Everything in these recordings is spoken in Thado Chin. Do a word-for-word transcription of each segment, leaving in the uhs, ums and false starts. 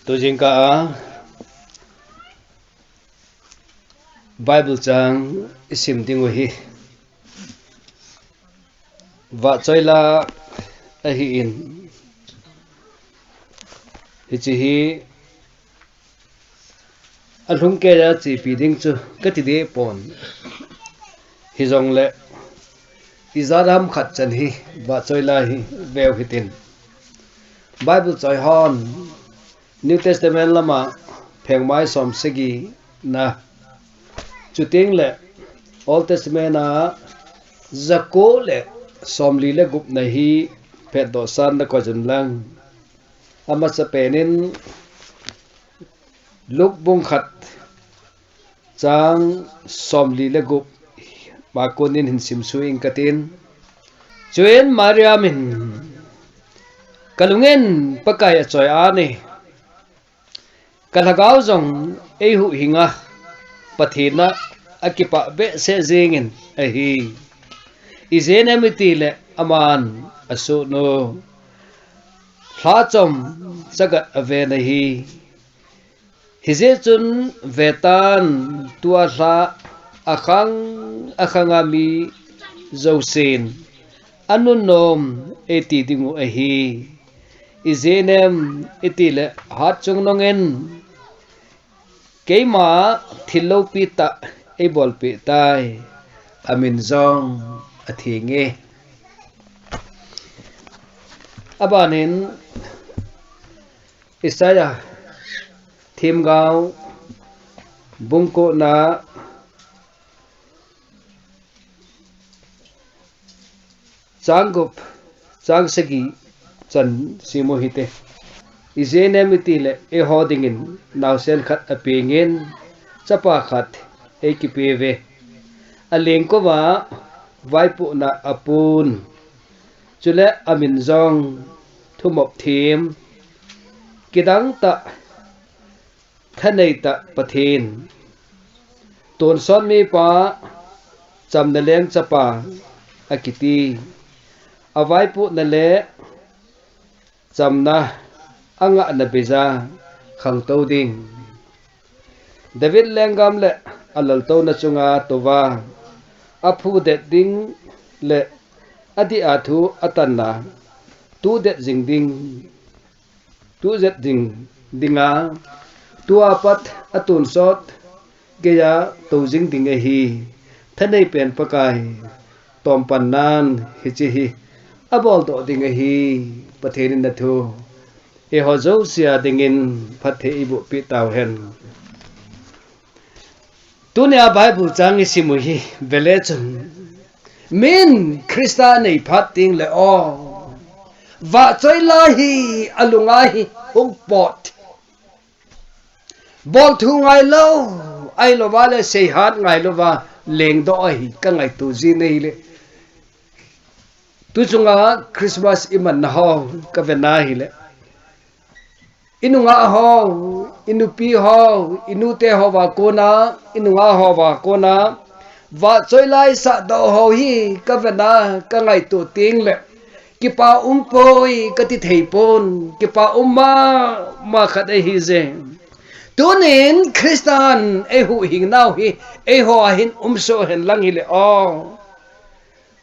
Tujingkah a Bible chang isim ding u hi vahchoila ahin, hiche hi alhumkeiya chepi ding chu kati deh pon. Hijongle ijat ham khat chan hi vahchoila hi veu hitin. Bible choi hon New Testament lama phengmai somsagi na, chuteng le Old Testament a jako le somli le gup na hi phetdoh san na koi jun lang. Amasapen in Luke bung khat chang somli le gup ma kon in hin simsuh ing katin. Chuin Mariam in, "Kalung in Pakai achoi ane, kalhagao jong eihuhhing a, Pathen a akipah behseh jingin ahi. Ijeh inem itile aman asohnu lha chom chagat aven ahi. Hijeh chun vetan, tua lha akhang akhang a mi jousen anunnom eiti ding u ahi. Ijeh inem itile hatchungnung in keima thil loupi tah eibolpeh tai, amin jong atheng e." Abanin Isaiah themgao bung ko na chang gup, chang sagi chan simu hite. Ijeh inem itile eiho dingin naosen khat apengin, chapa khat eikipeuve. Alengkova vaipohna apun, chule amin jong Thumop Them, Kidang tah, Thanei tah Pathen, Tonsot Mipa, Chamna Leng Chapa akiti. Avaipohna le chamna angahna beija khangtou ding, David lenggam le alaltouna chunga touva aphudet ding le adih a thu atanna tudet jing ding, tujet ding dinga, tua pat atonsot geiya tou jing ding ahi. Thanei pen Pakai tompannan hiche hi aboldoh ding ahi. Pathen in athu eiho jousea dingin phatthei eibohpeh tauhen. Tunia Bible chang isimu hi vele chun, min Christa nei phat tengle o, vahchoila hi alunga hi hung pot. Bolthu ngailou, ahilouva le seihat ngailouva lengdoh ahi, kangaito jin ahile. Tuchunga Christmas imanna ho kavena hile, inunga ho, inupi ho, inute hova kona, inunga hova kona vahchoila isahdoh ho hi kavena, kangaito tengle kipa umpoi kati theipon, kipa um mama khat ahije. Tunin Christan eihuhhing nau hi eiho a hin umsoh henlang hile o,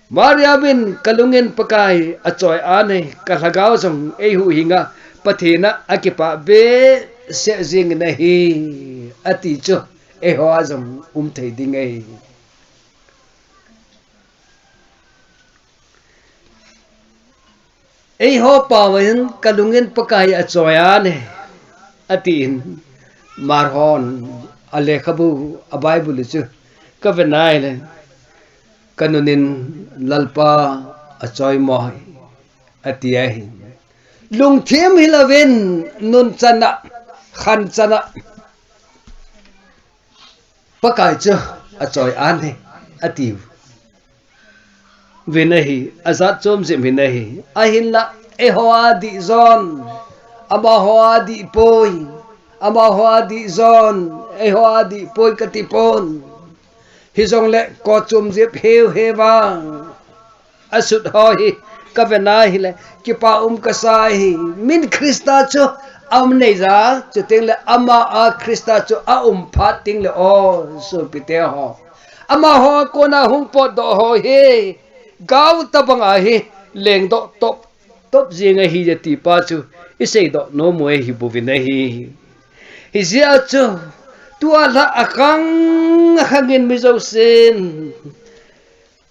Mariam in, kalungin Pakai achoi ane, kalhagao jong eihuhhinga, Pathen a akipah behseh jingin ahi, ati chu eiho a jong umthei ding ahi. Eiho paovin, kalungin Pakai achoi ane, atin, Marhon alekhabu, a Bible chu kavena hile, kanunin Lalpa achoimoi, ati ahi. Lungthim hilouvin, nunchan a, khanchan a, Pakai chu achoi ane, ati uvin ahi, ajat chom jep hin ahi. Ahinla, eiho a dih jon, amaho a dih poi, amaho a dih jon, eiho a dih poi kati pon. Hijongle kot chom jep heu heuva asut ho hi kavena hile, kipa um kasa hi. Min Christa chu Aum nei ja, chuteng le ama a Krista chu aum phat teng le o, sopite ho. Amaho kona hung potdoh ho hi, gao tabang ahi, lengdoh top, top jing ahi jeh tipa chu, iseidoh nom u ahi bouvin ahi. Hijeh a chu, tua la akhang, akhang in mi jousen.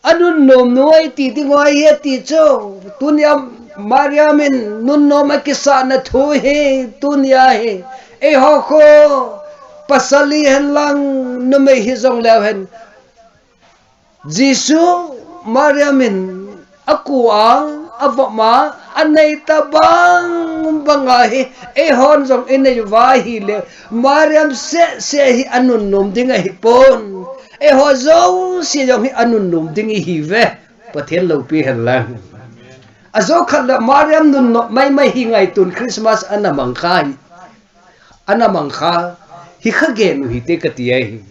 Anunnom nu ahi ti ding u ahi ati chu. Tunia Mariam in nunnom akisahna thu hi, tunia hi. Eiho khu pasal hihen lang numei hijong leu hen. Jesu Mariam in aku a, avom a, anei tabang bang ahi. Eihon jong inei uva ahile. Mariam seh seh hi anunnom ding ahipon. Eiho jouse jong hi anunnom ding ihiuve. Pathen loupi hen lang. Ajou khat le Mariam nunnom maimai hi ngaitun Christmas ana mang kha hi. Ana mang kha hi kha gen u hite kati ahi.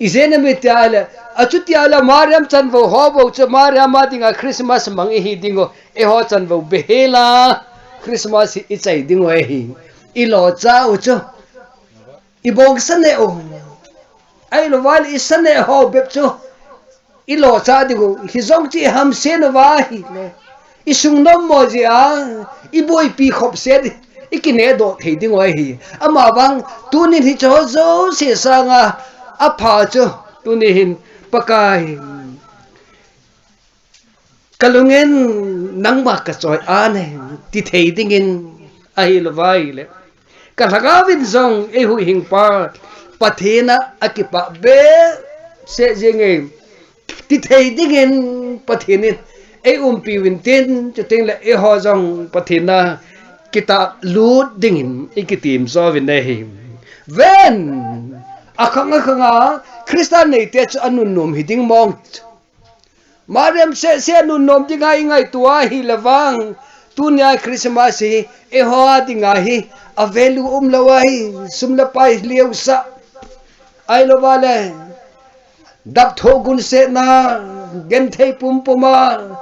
Ijeh inem itile, achuti le Mariam chanvou ho bou chu Mariam a dinga Christmas mang ihi ding u, eiho chanvou behela Christmas hi ichai ding u ahi. Ilo cha u chu. Ibongsa neh u. Ahilou vale, isa neh ho bep chu. Ilo cha ding u. Hijong chu ihamse uva ahile. Isung nommo jeh a. Iboipi khop set. Ikine doh thei ding u ahi. Ama vang, tunin hiche ho jouse sanga. Apha chu. Tunin hin Pakai. Kalungin nangma kachoi ane, ti thei dingin ahilou vale. Kalhagao vin jong eihuhhingpa, Pathen a akipah behseh jenge, ti thei dingin Pathen in eiumpi uvin tin, chuteng le eiho jong Pathen a kitahlut dingin ikitem jo uvin ahi. Ven, akhang akhang a, Christa neite chu anunnom hiding mong. Mariam seh seh nunnom dinga ingaito ahile vang. Tunia Christmas hi, eiho a dinga hi, a value umlou ahi, sum le pai liusah. Ahilou vale, dap thoh gunsetna, genthei pumpum a,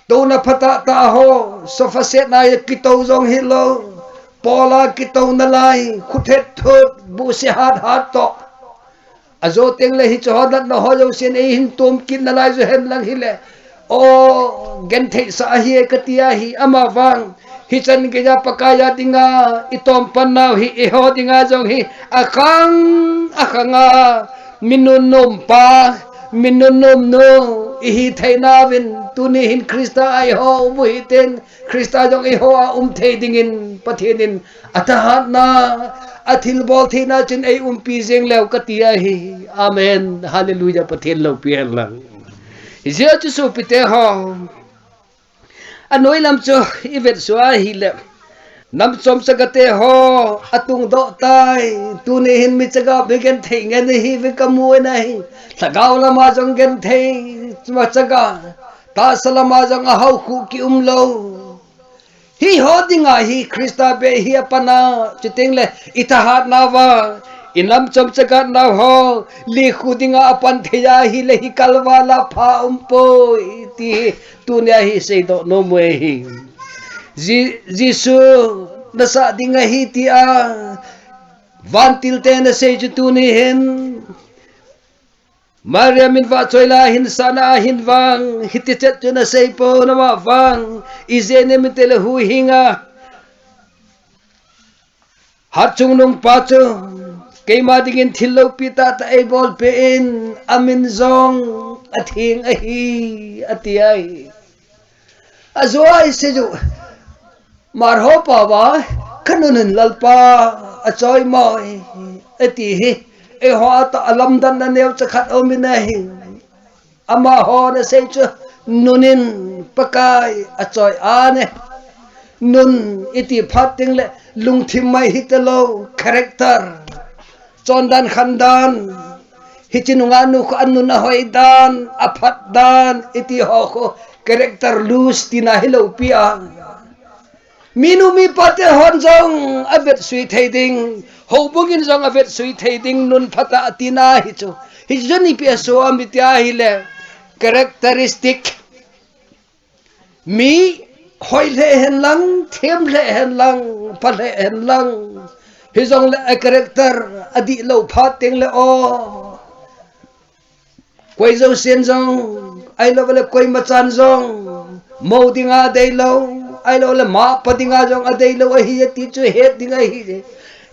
touna phatah tah ho, sofa set na a kitou jong hilou, pola kitou nalai, khuthet thut, buhse hat hat toh. Ajo teng le hiche ho natna ho jousen eihin tom kit nalai jo hen lang hile. O, gentheisah ahi e kati ahi, ama vang. Hichan geiya Pakai a dinga, itom pan nau hi, eiho dinga jong hi, akhang, akhang a, mi nunnom pa, mi nunnom nu, ihi thei nauvin, tuni hin Christa a eiho um u hitin, Christa jong eiho a um thei dingin Pathen in athahatna, athilbol theina chun eiumpi jeng leu kati ahi. Amen. Hallelujah. Pathen loupi hen lang. Hijeh a chu sopite ho. Anoi lam chu ivet sua ahile. Nam chom chaga te ho atungdoh tai. Tuni hin mi chaga mi genthei ngen ihiuve kamu nahi. Lhagao lama jong genthei ma chaga. Tahsa lama jong ahaokhuh kiumlou. Hiho dinga hi Christa beh hi apan a, chuteng le ithahat nauva, inam chom chaga nau ho, likhu dinga apan thei ahile hi kalval a pha umpoi, ti hi tunia hi seidoh nom u ahi. Je-, Jesu nasah ding ahi tia, vantil te nasei chu tuni hin, Mariam in vahchoi la hin sahna ahin vang, hiti chet chu nasei pon ama vang, ijeh inem itile huhhing a. Hatchungnung pa chu, keima dingin thil loupi tahtah eibolpeh in, amin jong atheng ahi, ati ahi. Ajo a isei u, Mar ho pao va, kanun in Lalpa, achoi moi, ati hi, eiho a tah a lamdanna neocha khat aum in ahi. Amaho nasei chu, nun in Pakai achoi ane. Nun iti phat teng le, lungthim mai hitalou, character. Chondan khandan, hiche nunga nu khu anun ahoi dan, aphat dan, iti ho khu character loose tina hilou pi a. Minu mipa te hon jong avetsui thei ding, houbung in jong avetsui thei ding, nun phatah tina hi chu. Hichu ipi aso am iti ahile, characteristic. Mi hoi lheh hen lang, them lheh hen lang, pha lheh hen lang, hijongle a character adih lou phat teng le o, koi jousen jong, ahilou le koima chan jong, mou dinga deilou, ahilou le mapa dinga jong adeilou ahi e ti chu het ding ahi e.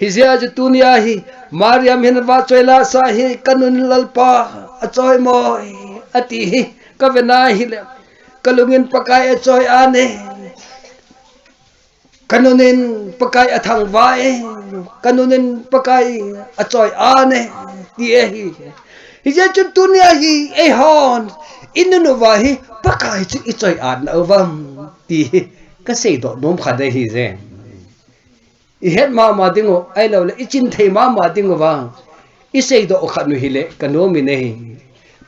Hijeh a chu tunia hi, Mariam hin vahchoi la sa hi, ka nun Lalpa achoi moi, ati hi, ka ve na hile, ka lungin Pakai achoi ane. Ka nunin Pakai athangvah e, ka nunin Pakai achoi ane, ti ahi. Hijeh chun tunia hi, eihon, i nun uva hi, Pakai chu i choi an na uvam, ti hi, ka seidoh nom khat ahi je. I het mama ding u, ahilou le, i chin thei mama ding uva, i seidoh khat u hile, ka nom in ahi.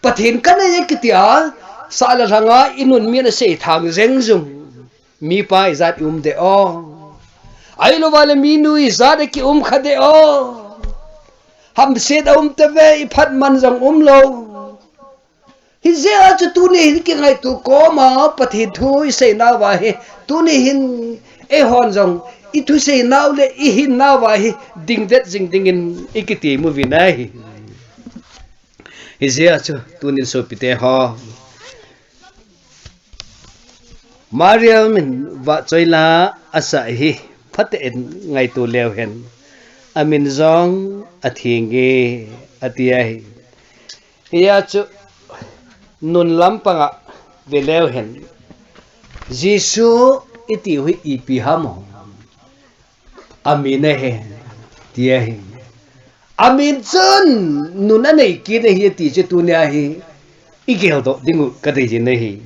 Pathen ka nei e kiti a, sah le lhanga i nun min asei thang jeng jung. Mipa ijat i um de o. Ahilou vale minu ijat a ki um kha de o. Hamset a um tave, i phat man jong um lou. Hijeh a chu tuni hin kingaito koma Pathen thu i sei nauva hi. Tuni hin eihon jong i thusei nau le i hin nauva hi dingdet jing dingin i kiti mu vin ahi. Hijeh a chu tunin sopite ho. Mariam in vahchoi la asa hi phaten ngaito leu hen. Amin jong atheng e ati ahi. Hijeh a chu nun lampanga ve leu hen. Jesu iti u hi ipi ham o. Amin ahi, ti ahi. Amin chun nun anei kit ahi ti chu tunia hi i geldoh ding u ka dei jin ahi.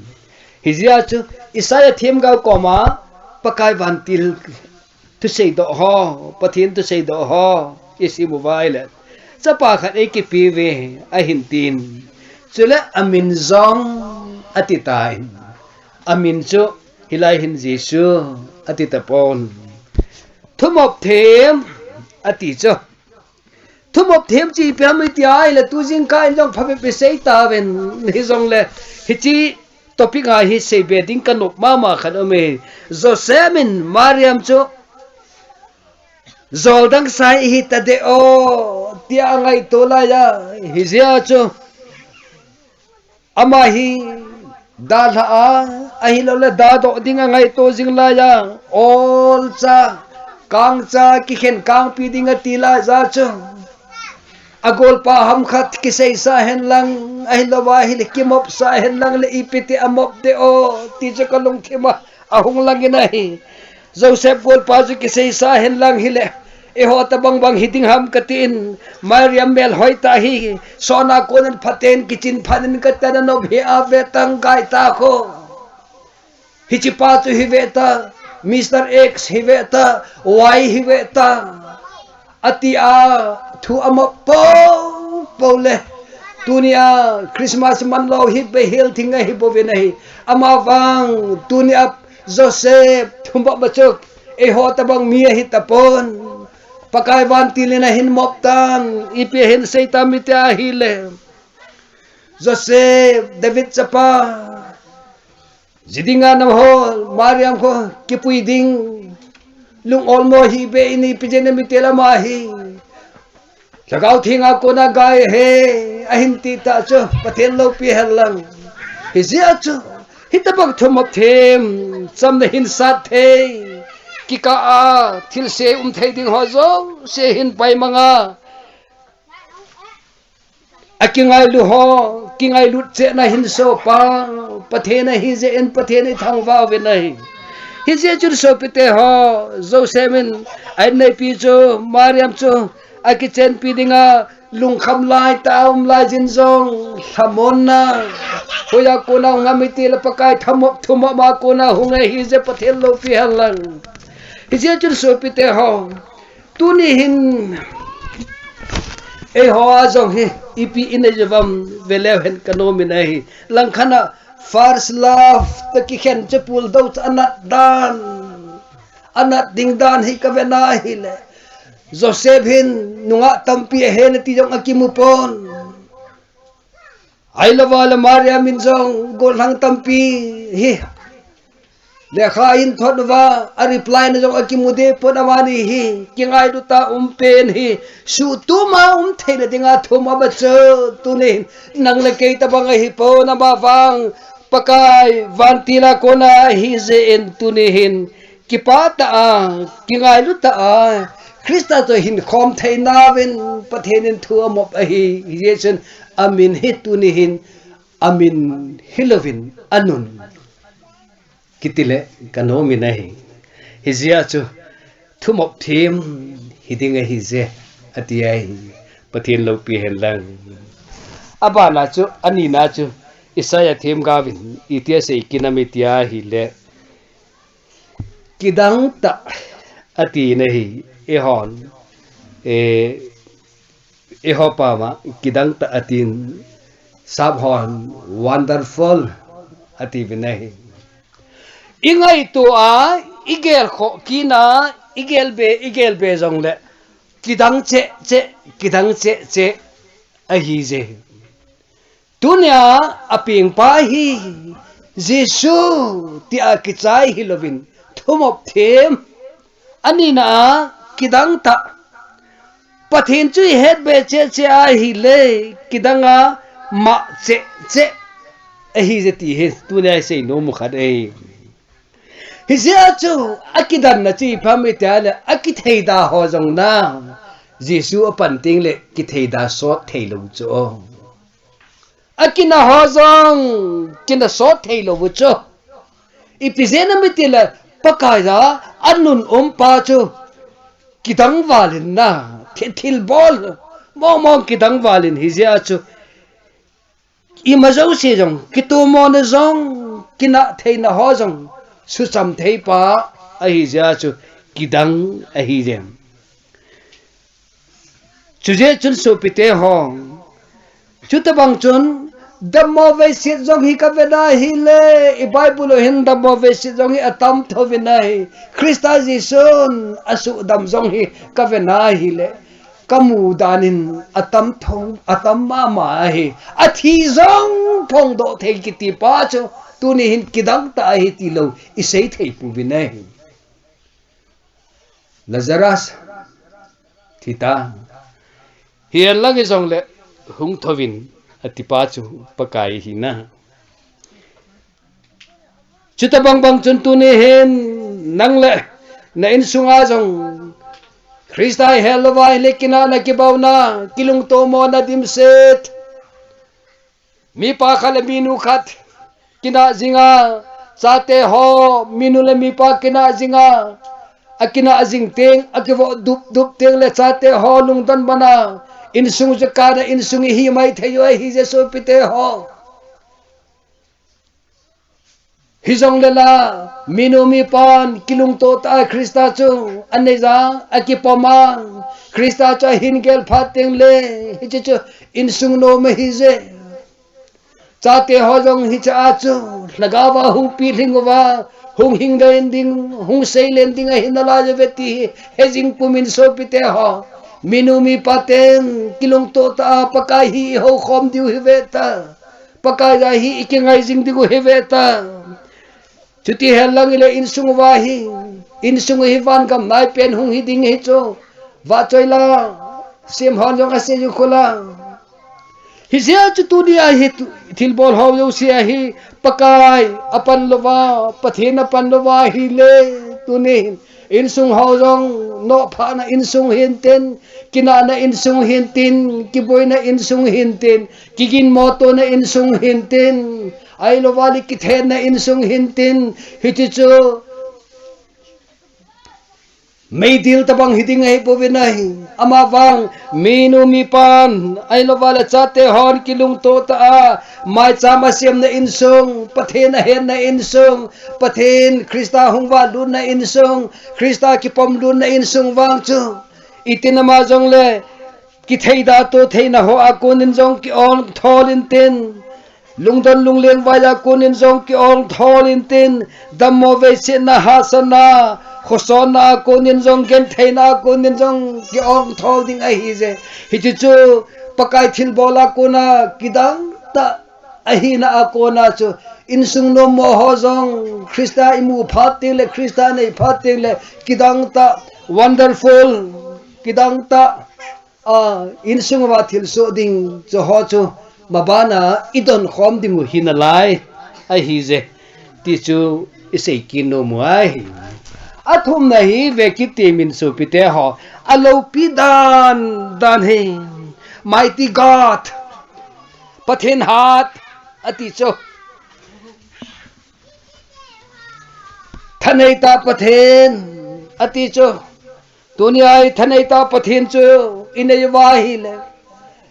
Hijeh a chu Isaiah themgao koma Pakai vantil thuseidoh ho, Pathen thuseidoh ho i sim uva ahile, chapa khat ei kipe uve ahin tin. Chule amin jong ati tan. Amin chu hilai hin Jesu ati tapon. Thumop them ati chu. Thumop them chu ipi ham iti ahile tu jingkah in jong phabep i sei tauvin, hijongle hiche topic a hi seibe ding ka nop mama khat aume. Joseph in Mariam chu jol dang sa hi ta de o, tia angaito laiya, hijeh a chu ama hi dalha a, ahilou le dadoh ding angaito jing laiya, olcha, kangcha, kikhen kangpi ding ati laiya chu, agolpa ham khat kiseisa hen lang, ahilou va hile kimopsa hen lang le ipi ti amop de o, ti chu ka lungthim a ahung lang in ahi. Joseph golpa chu kiseisa hen lang hile, eiho tabang bang hi ding ham ka tin, Mariam mel hoi ta hi, sona konin phaten kichin phanin ka tan anop hi ave tang kai ta kho. Hichepa chu hi ve ta, Mister X hi ve ta, Y hi ve ta. Ati a, thu amop popo le. Tunia Christmas man lou hi behel thing ahi bouvin ahi. Ama vang tunia Joseph thumop ma chu eiho tabang mi ahi tapon. Pakai vantil in ahin mop tan, ipi ahin sei tam iti ahile. Joseph, David chapa, ji dinga nahol, Mariam kho kipui ding, lung olmo hi be in ipi jeh in mi te lama hi. Lhagao Theng a kona gai he, ahin ti ta chu, Pathen loupi hen lang. Hijeh a chu, hitabang thumop them, chamna hin sat thei, kikah a, thilse um thei ding ho jouse hin pai manga. Akingailu ho, kingailut chehna hin sopa, Pathen ahi jeh in Pathen i thangvah uvin ahi. Hijeh chun sopite ho, Joseph in, a inneipi chu, Mariam chu, akichenpi dinga, lungkham lai tah a um lai jin jong, lhamonna. Hoiya kona hung ham iti le Pakai thumop, thumop ma kona hung ahi jeh Pathen loupi hen lang. Hijeh chun sopite ho. Tuni hin, eiho a jong hi, ipi inei uvam ve leu hen ka nom in ahi. Langkhat a first love toh kikhen chu puldou chu anat dan. Anat ding dan hi ka ve na hile. Joseph hin nungah tampi ahen ati jong akimu pon. Ahilou vale Mariam in jong gollhang tampi hi Lekha ahin thot uva, a reply na jong akimu deh pon, amani hi kingailut a um pen hi, suhtum a um theina dinga thumop ahi chu. Tunin nang le kei tabang ahipon, ama vang Pakai vantil a kona ahijeh in tuni hin kipah tah a, kingailut tah a, Christa toh hin khom theina uvin Pathen in thu amop ahi. Hijeh chun amin hi tuni hin amin hilouvin anun kiti le kanom in ahi. Hijeh a chu thumop them hiding ahije, ati ahi. Pathen loupi hen lang. Abana chu, anina chu, Isaiah themgaovin iti asei kit nam iti ahile, kidang tah ati nahi, eihon, eh, eiho pam a kidang tah atin, sap hon wonderful ati uvin ahi. Ingaito a, igel khoh kit a, igel be, igel be jongle kidang cheh cheh, kidang cheh cheh ahije. Tunia apengpa hi Jesu tia kichai hilouvin thumop them. Anina a kidang tah. Pathen chu ihet be cheh cheh ahile, kidang a mah cheh cheh ahije ti hi tunia isei nom u khat ahi. Hijeh a chu akidanna chu ipi ham itile, akitheida ho jong na, Jesu apan tengle kitheida sot theilou chu. Akina ho jong kina sot theilou u chu. Ipi jeh ham itile, Pakai a anun umpa chu kidang valin na, thi-, thilbol mong mong kidang valin, hijeh a chu ima jouse jong, kitomona jong, kinah theina ho jong sucham theipa ahijeh a chu kidang ahije. Chujeh chun sopite ho, chutabang chun dammo veiset jong hi kave nahile, i Bible u hin dammo veiset jong hi atam thouvin ahi. Christa Jesun asuhdam jong hi kave nahile, kamu danin atam thou, atam mama ahi. Athi jong phongdoh thei kitipa chu tuni hin kidang tah ahi tilou isei thei pouvin ahi. Lazarus, thi tan. Hihen lang hijongle hung thouvin atipa chu Pakai ahi na. Chutabang bang chun tuni hin nang le na insunga jong Christa ihel louva ahile kinahna, kibaona, kilungtomona dimset. Mipa khat le minu khat kinah jinga, chate ho, minu le mipa kinah jinga, akinah jing teng, akivoh dup dup teng le chate ho lungdon mana, insung chu kana insung ihi mai thei u ahi, Jesu pite ho. Hijongle la, minu mipan kilungto tah a Christa chu anei ja, akipom a, Christa chu ahin gel phat teng le, hiche chu insung nom ahije. Chate ho jong hiche a chu lhagao va hung pilhing uva, hung hing len ding, hung sei len ding ahi nalai uve ti hi hejing pumin sopite ho. Minu mipa ten kilungto tah a Pakai hi ihoukhom diu hive ta. Pakai a hi ikingai jing diu hive ta. Chuti hen lang ile insung uva hi, insung hi vangam naipen hung hi ding hi chu. Vachoi la, Siamhon jong asei u khu la. Hijeh a chu tunia hi tu, thilbol ho jouse a hi Pakai apan louva, Pathen apan louva ahile, tunin insung ho jong nophahna insung hintin, kinahna insung hintin, kiboina insung hintin, kiginmo tona insung hintin, ahilouva le kithenna insung hintin, hiti chu meidil tabang hiding ahi pouvin ahi. Amavang, minu mipan, ahilouva le chate hon kilungto tah a, maicham asemna insung, Pathen ahenna insung, Pathen Christa hung vahlutna insung, Christa kipom lutna insung vang chu. Itin ama jongle, kitheida to theina ho a konin jong ki-ong thol intin. Lungdon lungleng vai a konin jong ki-ong thol intin, dammo veisetna hahsatna, khosonna a konin jong gentheina a konin jong ki-ong thol ding ahije. Hiti chu Pakai thilbol a kona kidang tah Ahina a kona chu insung nommo ho jong Christa imu phat teng le, Christa nei phat teng le, kidang tah, wonderful, kidang tah, a, insung uva thilsoh ding chu ho chu mabana idon khom ding u hi nalai ahi je. Ti chu isei kit nom u ahi. Athumna hi vekit temin sopite ho, aloupi dan dan hi, Mighty God, Pathen hat, ati chu. Thanei tah Pathen, ati chu. Tunia hi thanei tah Pathen chu inei uva ahile,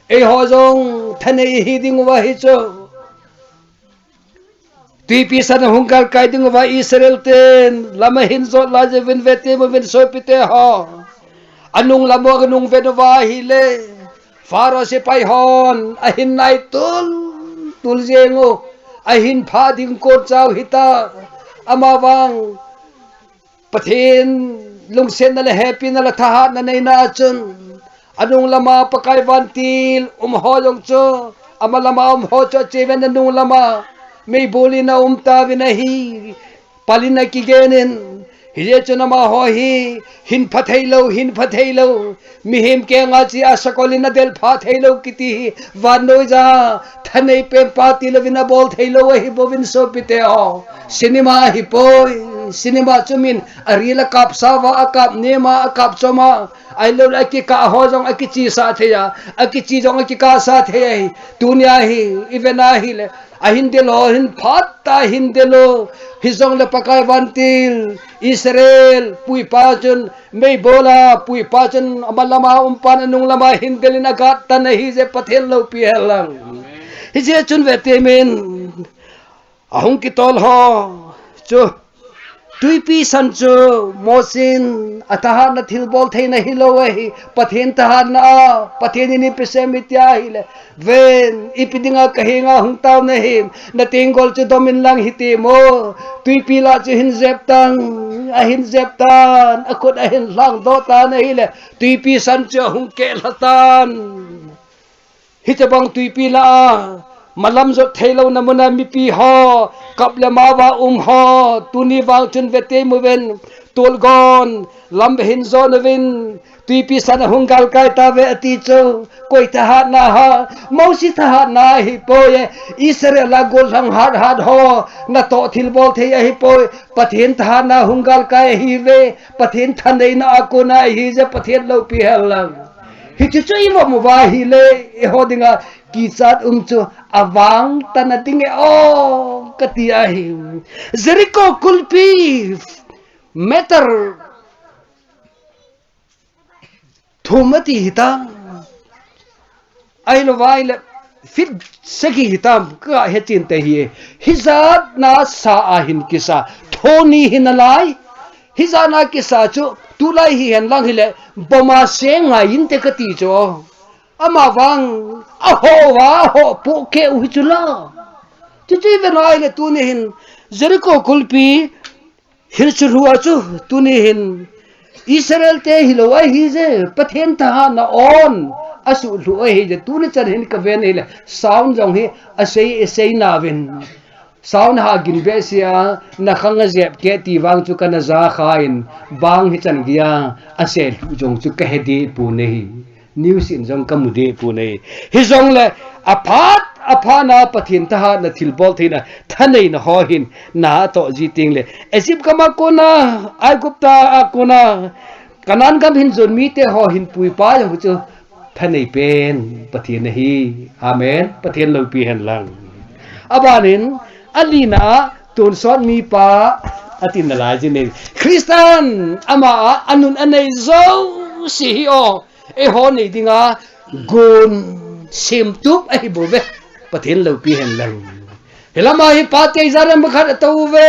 eiho jong thanei hi ding uva ahi chu. Twipi san ahung galkai ding uva Israel ten lam ahin jot lai jeh uvin vete mo vin sopite ho. Anung lam u anung vet uva ahile, Pharaoh sepai hon ahin nai tul tul jeng u, ahin phah ding kon chau hita. Amavang Pathen lungsetna le hepina le thahatna neina a chun, anung lama Pakai vantil um ho jong chu, ama lama um ho chu ache uvin anung lama meibol in aum tauvin ahi. Pal in akigen in, hijeh chun amaho hi hin pha thei lou, hin pha thei lou, mihem kenga che a sakol in adel pha thei lou kiti hi, vannoija thanei pen pa tilouvin abol thei lou ahi bouvin sopite ho. Cinema ahipoi, cinema chu min a reel akap sa uva, akap nem a, akap chom a, ahilou le akikah ho jong akichesah thei a, akiche jong akikahsah thei ahi. Tunia hi iven ahile, ahin del ho hin phatah a ahin del u. Hijongle Pakai vantil Israel puipa chun meibol a, puipa chun ama lama um pan anung lama ahin del in agat tan ahi je, Pathen loupi hen lang. Hijeh chun vete min, ahung kitol ho chu, twipi san chu Mosin athahatna thilbol theina hilou ahi, Pathen thahatna a, Pathen in eipeh sem e tia ahile, ven, ipi dinga kahenga hung tao nahim, natenggol chu dom in lang hiti mo, twipi lah chu hin jep tan, ahin jep tan, akhut ahin lhangdoh tan ahile, twipi san chu ahung kehlha tan. Hitabang twipi lah a malam jot theilouna muna mipi ho, kap le mao a um ho, tuni vang chun vete mu ven, tolgon lam hin jon uvin, twipi san ahung galkai tauve ati chu. Koi thahatna ham? Mosi thahatna ahipoi e. Israel a gollhang hathat ho natoh thilbol thei ahipoi. Pathen thahatna hung galkai ahiuve. Pathen thaneina a kona ahije, Pathen loupi hen lang. Hichu chu ivom uva ahile, eiho dinga kichat um chu avang tan a ding e o, kati ahi. Jericho kulpi meter thum ati hitam. Ahilou vai le feet sagi hitam, kahe chen te hi. Hijat na sa ahin kisa. Thoni hi nalai. Hijat na kisa chu, tulai hihen lang hile, bom a se ngai inte kati chu. Amavang, aho uva, aho pohkeh u hi chu la. Chuchu ive nai le tuni hin, Jericho kulpi, hil chu lhu a chu, tuni hin, Israel te hilou ahije, Pathen thahatna on, asuh lhu ahije, tuni chan hin kaven ahile, sound jong hi, asei, asei nauvin. Sound ha gin behseh a, nakhang ajep keh ti vang chu kana ja khan, bang hichan geiya, ase lhu jong chu kahe deh pon ahi. News in jong kamu deh pon ahi. Hijongle, aphat, aphat na Pathen thahatna thilbol theina, thaneina ho hin, na atoh ji teng le. Egypt gam a kona, Aigupta a kona, Canaan gam hin jon mite ho hin puipa jong chu thanei pen Pathen ahi. Amen. Pathen loupi hen lang. Abanin, alina, tonsot mipa, atin nalai jin in. Christian, ama a, anun anei jouse hi o. Eiho nei dinga, gun, semtup ahi bouve. Pathen loupi hen lang. Hilama hi pate ijat ham khat atou uve.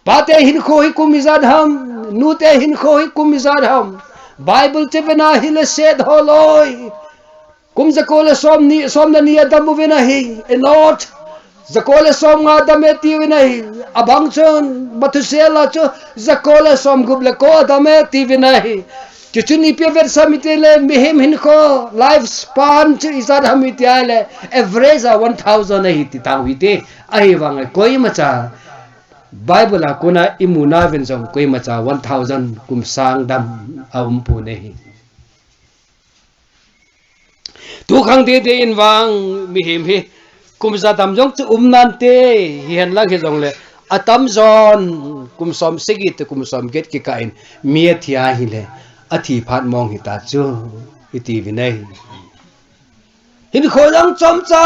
Pate hinkho hi kum ijat ham, nute hinkho hi kum ijat ham. Bible che uvin ahile set holoi. Kum jako le som ni, som le ni adam uvin ahi, Enoch. Jako le som nga adam e tiuvin ahi. Abang chun, Methuselah chu, jako le som gup le ko adam e tiuvin ahi. Chuchun ipi avetsah ham itile, mihem hinkho, life span chu ijat ham itile, average a one thousand ahi ti tau hite. Ahivangin koimacha Bible a kona imu nauvin jong koimacha one thousand kum sang dam aumpon ahi. Tukhang tete in vang mihem hi kum ja dam jong chu um nante, hihen lang hijongle atamjon kum som sagi toh kum som get kikah in mi athi ahile athi phat mong hita chu iti uve. Hinkho jong chomcha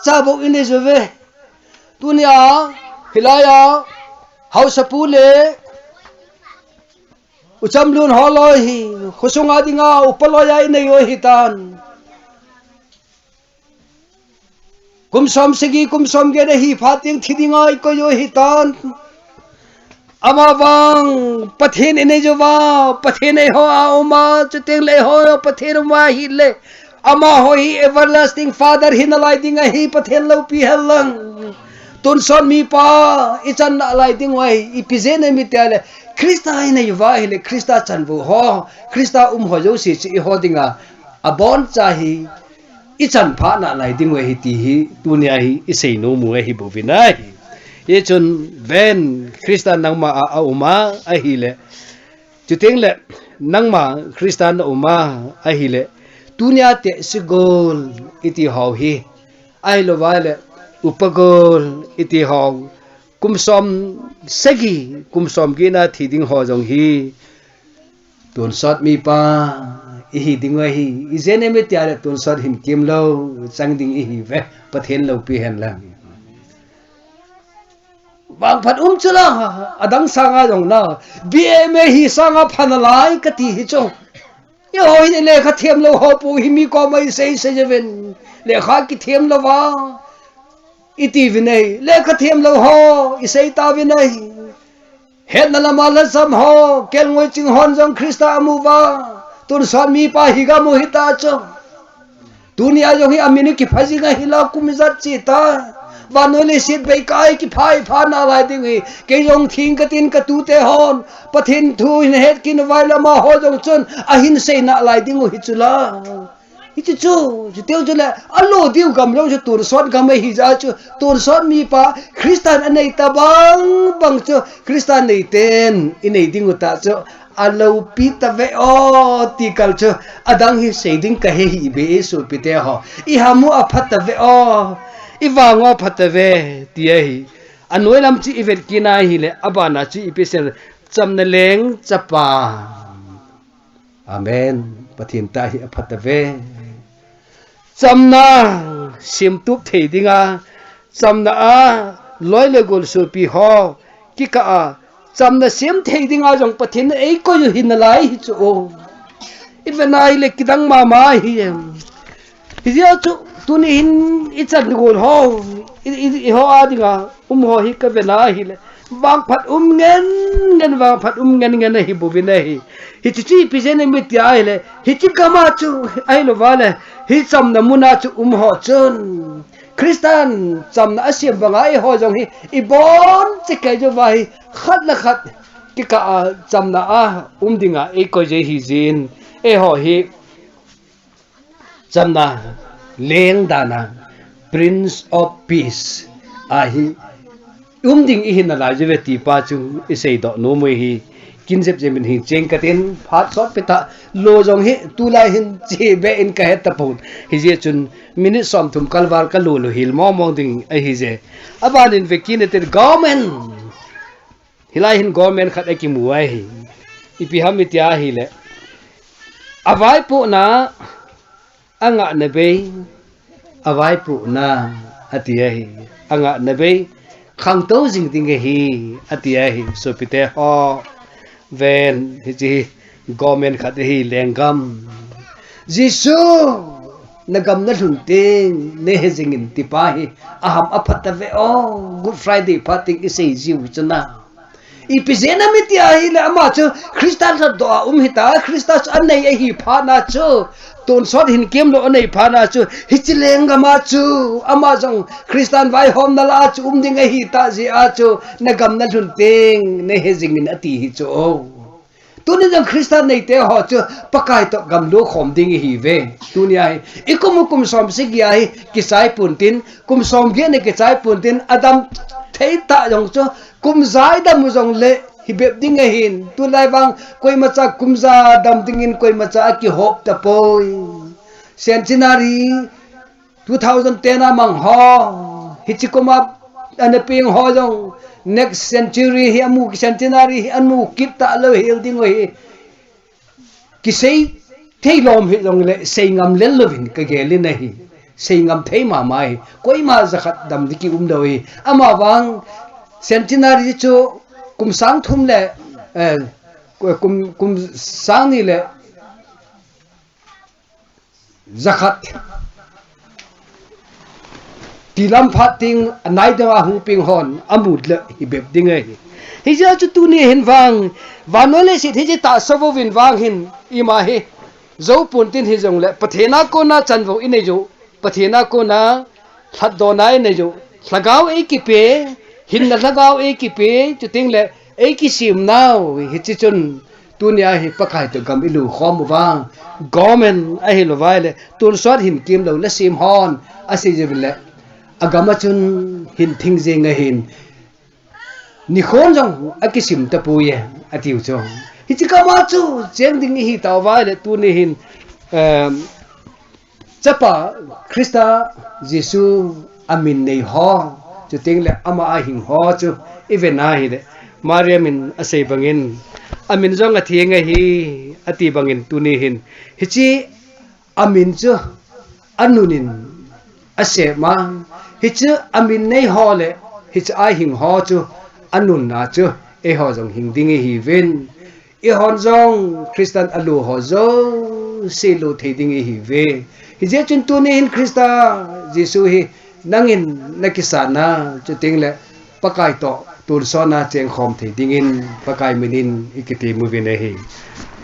cha bou inei uve. Tunia hilaiya haosapu le uchamlun holoi hi khosunga dinga upa loiya inei u ahitan. Kum som sagi, kum som get ahi phat in thi dinga ikoi u ahitan. Amavang Pathen inei uva, Pathen eiho a uma, chuteng le eiho Pathen uma ahile, amaho hi everlasting Father hi nalai ding ahi, Pathen loupi henlang. Tonsot mipa ichan nalai ding u ahi, ipi jeh ham itile, Christa inei uva ahile, Christa chanvou ho, Christa um ho jouse chu eiho dinga aboncha hi ichan pha nalai ding u ahi ti hi tunia hi isei nom u ahi bouvin ahi. Hichun ven, Christa nangma a auma ahile, chuteng le nangma Christa nauma ahile, tunia tehse gol iti ho hi, ahilouva le upa gol iti ho, kum som sagi, kum som get na thi ding ho jong hi tonsot mipa ihi ding u ahi. Ijeh ham itile tonsot hinkho lou chang ding ihiuve, Pathen loupi henlang. Vangphat um chula, adang sanga jong na, B M A hi sanga pha nalai kati hi chu. Eiho hi lekha them lou ho pu hi mi koma isei sei uvin. Lekha kithem louva iti uve. Lekha them lou ho isei tauve. Hetna lama lhasam ho, kelngoi ching hon jong Christa amu uva, tonsot mipa hi gam u hita chu. Tunia jong hi amin u kipha jing ahi la, kum ijat cheta. Vannoi leiset beikai kipha ipha nalai ding hi. Kei jong theng katin katute hon Pathen thu hin het kit uva ahile amaho jong chun ahin sei nalai ding u hi chula. Hichu chu, chuteu chule, alo diu gam jong chu tonsot gam ahi jeh chun, tonsot mipa, Christan anei tabang bang chu, Christan neiten, inei ding u tah chu, aloupi tave o, ti kal chu, adang hi sei ding kahe hih beh e sopite ho. Iham u apha tave o, ivang u apha tave, ti ahi. Anoi lam chu ivet kit na ahile, abana chu ipi asei, chamna leng chapa. Amen. Pathen tah hi apha tave. Chamna semtup thei dinga, chamna a loi le gol sopi ho kikah a, chamna sem thei dinga jong Pathen in eikoi u hi nalai hi chu o. Ivet na ahile kidang mama hi em. Hijeh chun tuni hin ichan gol ho, i, i, eiho a dinga um ho hi kavet na ahile, vangphat um ngen ngen, vangphat um ngen ngen ahi bouvin ahi. Hichu chu ipi jeh ham iti ahile, hiche gam a chu ahilouva le, hi chamna mun a chu um ho chun, Christan chamna asem banga eiho jong hi ibon cheh kei jouva hi, khat le khat kikah a chamna a um dinga eikoi jeh hi jin, eiho hi chamna leng dan a, Prince of Peace ahi, um ding ihi nalai jeh uve ti pa chu isei doh nom u ahi. Kin jep jep in hing cheng katin, phat sot peh tah, lo jong hi tulai hin che beh in kahe tapon. Hijeh chun minute somthum kalval kalu lu hel mong mong ding ahi jeh. Aban in vekit natin government Hilai hin government khat akimu ahi. Ipi ham iti ahile, avaipohna, angahna bei, avaipohna, ati ahi. Angahna bei, khangtou jing ding ahi, ati ahi. Sopite ho, ven, hiche hi government khat ahi, lenggam. Jesu, nagam nalhun teng, neihe jingin ti pa hi, aham apha tave o, Good Friday phat teng isei jiu chu na. Ipi jeh ham iti ahile ama chu Christa lhatdoh a um hita, Christa chu anei ahi phat na chu, tonsot hinkho lou anei phat na chu, hiche lenggam a chu, ama jong Christan vaihomna lah a chu um ding ahi tah jeh a chu, nagam nalhun teng, neihe jingin ati hi chu o. Tuni jong Christian neite ho chu Pakai toh gam lukhom ding ihiuve. Tunia hi, ikum u kum som sagi a hi kichai pontin, kum som get a kichai pontin, adam thei tah jong chu, kum ja idam u jongle hibep ding ahin. Tulai vang koimacha kum ja dam dingin koimacha akihop tapoi. Centenary two thousand ten a mang ho, hiche kum a ana peng ho jong next century hi amu, centenary hi amu kit talou hel ding u hi. Kisei thei lom hijongle sei ngam lel louvin kagel in ahi. Sei ngam thei mama hi. Koima jakhat dam ding kium lou hi. Amavang centenary chu kum sang thum le, eh, kum, kum sang ni le jakhat. Tilam phat ding anai ding a hung peng hon amu le hibep ding ahi. Hijeh a chu tuni hin vang, vannoi leiset hiche tahsa uvin vang hin ima hi jou pontin hijongle Pathen a kona chanvou inei u, Pathen a kona lhatdohna inei u, lhagao eikipe, hinna lhagao eikipe, chuteng le eikisemnau hiche chun tunia hi Pakai toh gam ilukhom uva, government ahilouva le tonsot hin kimlou le sem hon asei jeh uvin le agam a chun hin thing jeng ahin, nikhon jong akisim tapoi e, atiu chu. Hiche kama chu cheng ding ihi tauva le tuni hin, em, Chapa Christa Jesu amin nei ho, chuteng le ama ahing ho chu iven ahile, Maria min asei bangin, amin jong atheng ahi, ati bangin tuni hin hiche amin chu anun in asem a, hiche amin nei ho le hiche ahing ho chu anunna chu eiho jong hing ding ihiuvin. Eihon jong Christian alu ho jouse lu thei ding ihiuve. Hijeh chun tuni hin Christa Jesu hi nangin nakisan a, chuteng le Pakai toh tonsot a chengkhom thei dingin Pakai minin ikitem uvin ahi.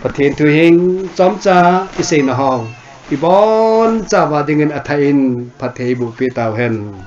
Pathen thu hing chomcha isei nahou, ibonchauva dingin athah in phatthei eiboh peh tauhen.